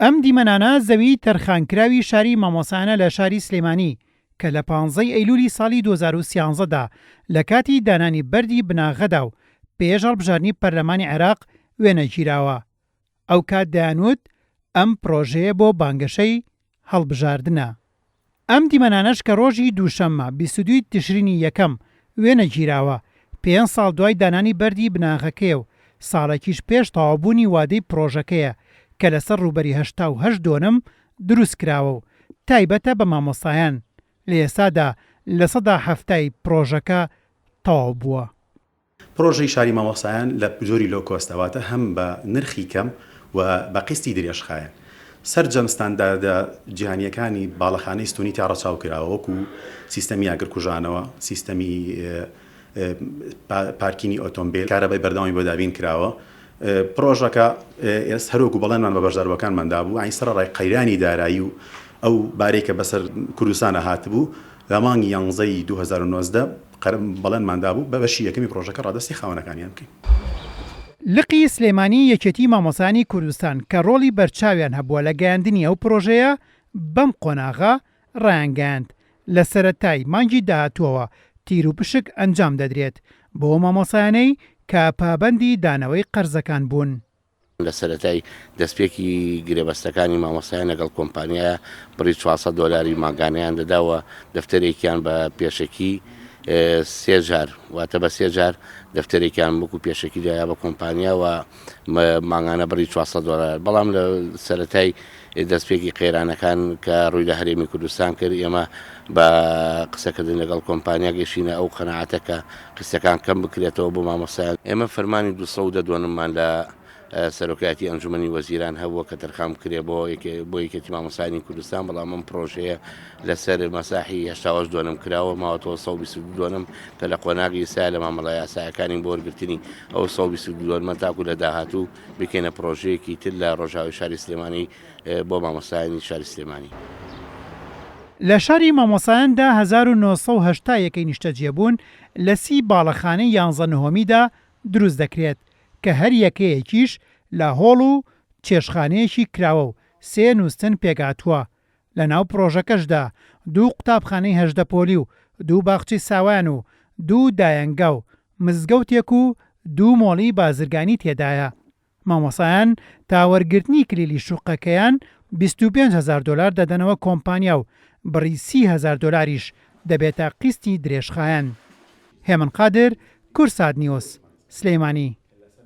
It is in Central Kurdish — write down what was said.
ئەم دیمەنانە زەویی تەرخانکراوی شاری مامۆستایانە لە شاری سلێمانی کە لە پانزەی ئەیلولی ساڵی 2013 دا لە کاتی دانانی بەردی بناغەدا و پێش هەڵبژاردنی پەرلەمانی عێراق وێنەگیراوە. ئەوکات دەیانوت ئەم پرۆژەیە بۆ بانگەشەی هەڵبژاردنە. ئەم دیمەنانەش کە ڕۆژی دووشەممە 22 ی تشرینی یەکەم وێنە گیراوە، پێنج ساڵ دوای دانانی بەردی بناغەکەیە و ساڵێکیش پێش تەواوبوونی وادەی پڕۆژەکەیە کە لەسەر ڕووبەری 88 دۆنم دروست کراوە و تایبەتە بە مامۆستایان، لە ئێستادا 70% ی پڕۆژەکە تەواو بووە. پڕۆژەی شاری مامۆستایان لە جۆری low cost ە، واتە هەم بە نرخی کەم و بە قیستی درێژخایەن. سەرجەم ستانداردە جیهانییەکانی باڵەخانەی ستوونی تیا ڕەچاو کراوە، وەکو سیستەمی ئاگرکوژانەوە، سیستەمی پارکینی ئۆتۆمبێل، کارەبای بەردەوامی بۆ دابین کراوە. پڕۆژەکە ئێست هەروەکو بەڵێنمان بە بەشداربووەکانمان دابوو، یانی سەرەڕای قەیرانی دارایی و ئەو بارەی کە بەسەر کوردستانا هاتبوو، لە مانگی یانزەی 2019 بەڵێنمان دابوو بە بەشی یەکەمی پڕۆژەکە ڕادەستی خاوەنەکانیان بکەین. لقی سلێمانی یەکێتی مامۆستایانی کوردستان کە ڕۆڵی بەرچاویان هەبووە لە گەیاندنی ئەو پڕۆژەیە بەم قۆناغە، ڕایانگەیاند، لە سەرەتای مانگی داهاتووەوە تیروپشک ئەنجام دەدرێت بۆ ئەو مامۆستایانەی کە پابەندی دانەوەی قەرزەکان بوون. لە سەرەتای دەستپێکی گرێبەستەکانی مامۆستایان لەگەڵ کۆمپانیایە بڕی 400 دۆلاری مانگانەیان دەدا و دەفتەرێکیان بە پێشەکی سێ جار واتە بە سێ جار دەفتەرێکیان وەکو پێشەکی دایا بە کۆمپانیا و مانگانە بڕی 400 دۆلار بەڵام لە سەرەتای دەستپێکی قەیرانەکان کە ڕووی لە هەرێمی کوردستان کرد ئێمە بە قسەکردن لەگەڵ کۆمپانیا گەشتینە ئەو قەناعەتە کە قیستەکان کەم بکرێتەوە بۆ مامۆستایان. ئێمە فەرمانی 210 دۆنممان لە سەرۆکایەتی ئەنجومەنی وەزیران هەبووە کە تەرخان بکرێ بۆ بۆ یەکێتی مامۆستایانی کوردستان، بەڵام ئەم پرۆژەیە لەسەر مەساحی 88 دۆنم کراوە، ماوەتەوە 122 دۆنم کە لە قۆناغی ئێستا لە مامەڵە یاسایەکانین بۆ وەرگرتنی ئەو 122 دۆنمە تاکو لە داهاتوو بیکەینە پرۆژەیەکی تر لە ڕۆژاوای شاری سلێمانی بۆ مامۆستایانی شاری سلێمانی. لە شاری مامۆستایاندا 1980 یەکەی نیشتەجێبوون لە سی باڵەخانەی یانزە نهۆمیدا دروست دەکرێت کە هەر یەکەیەکیش لە هۆڵ و چێشتخانەیەکی کراوە و سێ نووستن پێکهاتووە. لەناو پڕۆژەکەشدا دوو قوتابخانەی 18 پۆلی و دوو باخچەی ساوایان و دوو دایەنگا و مزگەوتێک و دوو مۆڵی بازرگانی تێدایە. مامۆستایان تا وەرگرتنی کلیلی شوقەکەیان 25 هەزار دۆلار دەدەنەوە کۆمپانیا و بڕی 30 هەزار دۆلاریش دەبێتە قیستی درێژخایەن. هێمن قادر، کوردسات نیوز، سلێمانی.